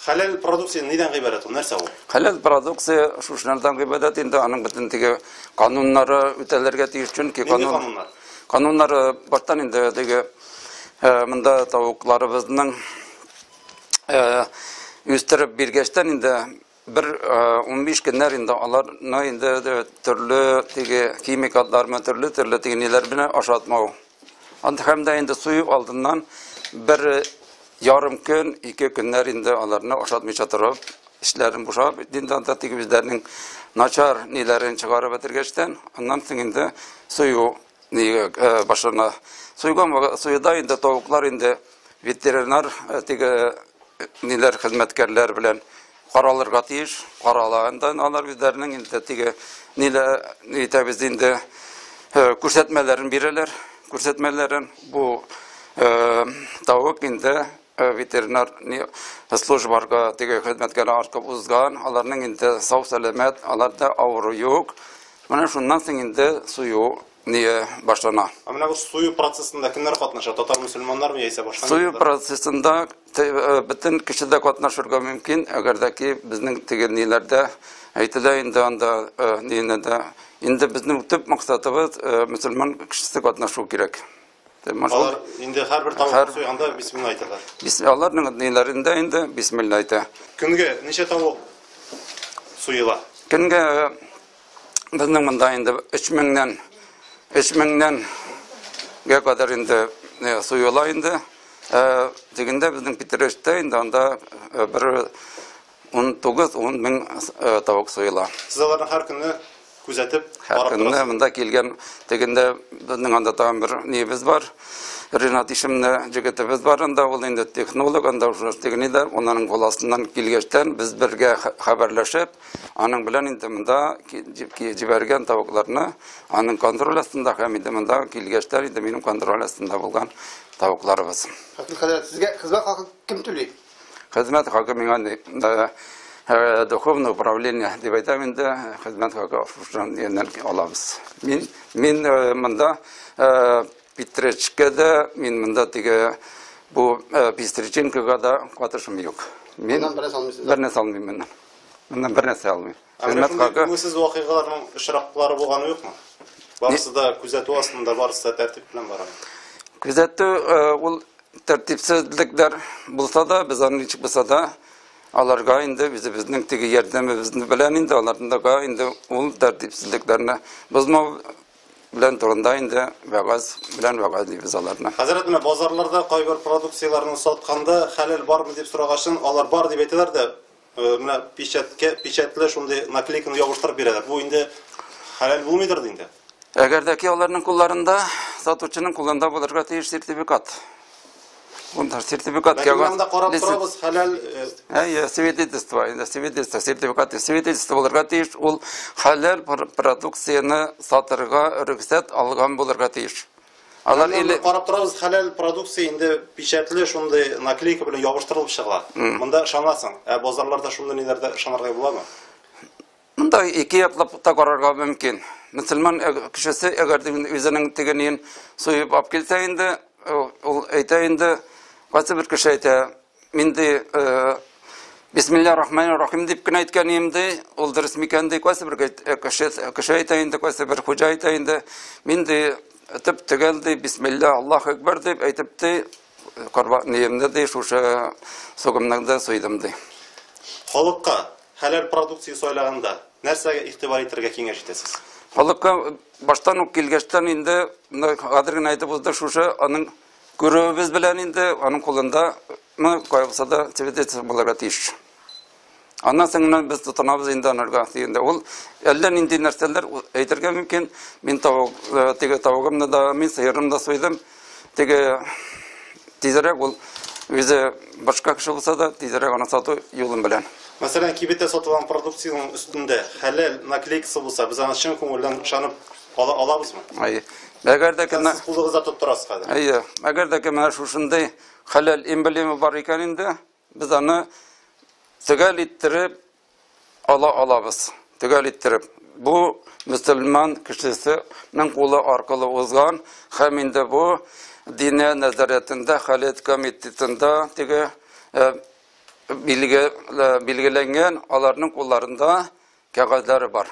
Хәләл продукция нидән гыйбарәт ул? Нәрсә ул? Хәләл продукция шушынардан гыйбадәт инде, аның бөтен теге кануннары үтәлергә тиеш, чөнки Нинди кануннар? Кануннары баштан инде теге монда тавыкларыбызның үстереп биргәчтән инде бер 15 көннәр инде аларны инде төрле теге химикатлармы, төрле-төрле теге ниләр белән ашатмау. Анда һәм дә инде сую алдыннан бер ярым көн, 2 көннәр инде аларны ашатмыйча торып, эшләрен бушап, инде анда теге үзләренең начар ниләрен чыгарып бетергәчтән, аннан соң инде сую башлана. Суйган суюда инде тавыклар инде ветеринар теге ниләр хезмәткәрләр белән каралырга тиеш. Карала инде алар үзләренең инде теге ниләр әйтәбез инде күрсәтмәләрен бирәләр. Күрсәтмәләрен бу тавык инде ветеринар службаларга теге хезмәткәрләр артып узган, аларның инде сау сәламәт, аларда авыру юк. Менә шуннан соң инде сую не башлана. Ә менә бу сую процессында кемнәр катнаша? Татар мөселманнармы яисә башка? Сую процессында бөтен кеше дә катнашырга мөмкин, әгәр дә ки безнең теге ниләрдә әйтелә инде анда нинә дә. Инде безнең төп максатыбыз мөселман кешесе катнашу кирәк. Алар инде һәрбер тавык суйганда бисмилла әйтәләр. Аларның ниләрендә инде бисмилла әйтә. Көнгә ничә тавык суела? Көнгә безнең монда инде өч меңнән гә кадәр инде суела инде. Дигәндә безнең Питрәчтә инде анда бер ун тугыз, ун мең тавык суела. Сез аларны һәр көнне күзәтеп Һәр карап көнне торасыз. монда килгән тегендә безнең анда тагын бер нибез бар. Ренат исемле җегетебез бар анда, ул инде технолог, анда уже тегене дә, аның кул астыннан килгәчтән без бергә хәбәрләшеп, аның белән инде монда җибәргән тавыкларны аның контроль астында һәм инде монда килгәчтән инде минем контроль астында булган тавыкларыбыз. Хәким хәзрәт, сезгә хезмәт хакы кем түли? Хезмәт хакы миңа духовное управление дип әйтәм инде, хезмәт хакы шушыннан яннан алабыз. Мин монда Питрәчкә дә, мин монда теге бу Пестречинкага да катышым юк. Мин Моннан бер нәрсә алмыйсыз? Бер нәрсә алмыйм моннан. Моннан бер нәрсә алмыйм. Ә менә Хезмәт шундый хакы күңелсез вакыйгаларның очраклары булганы юкмы? Барысы да күзәтү астында, барысы да тәртип белән бара. Күзәтү ул тәртипсезлекләр булса да, без аны ничек булса да аларга инде үзебезнең теге ярдәмебезне белән инде аларга инде ул тәртипсезлекләрне бозмау белән турында инде вәгазь белән вәгазьлибез аларны. Хәзрәт, менә базарларда кайбер продукцияләрне сатканда хәләл бармы дип сорагачын, алар бар дип әйтәләр дә, менә печатьле шундый наклейканы ябыштырып бирәләр. Бу инде хәләл булмыйдыр инде. Әгәр дә ки аларның кулларында, сатучының кулында булырга тиеш сертификат. Унда сертификат Ләкин кәгазь монда карап лист- торабыз, хәләл, Әйе, свидетельство, инде свидетельство, сертификат, свидетельство булырга тиеш, ул хәләл продукцияне сатырга рөхсәт алган булырга тиеш. Алар Монда или карап торабыз, хәләл продукция инде печатьле шундый наклейка белән ябыштырылып чыга. Монда ышанасың. Ә базарларда шундый ниләрдә ышанырга буламы? Монда ике яклап та карарга мөмкин. Мөселман кешесе әгәр дә үзенең тегенен суеп алып килсә инде, ул әйтә инде, кайсы бер кеше әйтә, мин ди Бисмилла рахмани рахим дип кенә әйткән идем ди, ул дөрес микән ди, кайсы бер кеше әйтә инде, кайсы бер хуҗа әйтә инде, мин ди төп төгәл ди, Бисмилла Аллаһу акбар дип әйтеп ди, корбан ниемне ди, шушы сугымны да суйдым ди. Халыкка хәләл продукция сайлаганда нәрсәгә игътибар итәргә киңәш итәсез? Халыкка баштан ук килгәчтән инде, менә хәзер генә әйтеп узды, шушы аның күрүебез белән инде аның кулында мы кая булса да свидетельство булырга тиеш. Аннан соң менә без тотынабыз инде анарга дигәндә, ул әллә нинди нәрсәләр әйтергә мөмкин. Мин теге тавыгымны да, мин сыерымны да суйдым. Теге тизрәк ул үзе башка кеше булса да, тизрәк аны сату юлын белән. Мәсәлән, кибеттә сатылган продукциянең өстендә хәләл наклейкасы булса, без аны чын күңелдән ышанып ала алабызмы? Әйе. Әгәр дә кем Сез кулыгызда тотып торасыз хәзер. Әйе. Әгәр дә кем менә шушындый хәләл эмблема бар икән инде, без аны төгәл иттереп ала алабыз. Төгәл иттереп. Бу мөселман кешесенең кулы аркылы узган һәм инде бу дине нәзарәтендә, хәләл комитетында теге билгеләнгән, аларның кулларында кәгазьләре бар.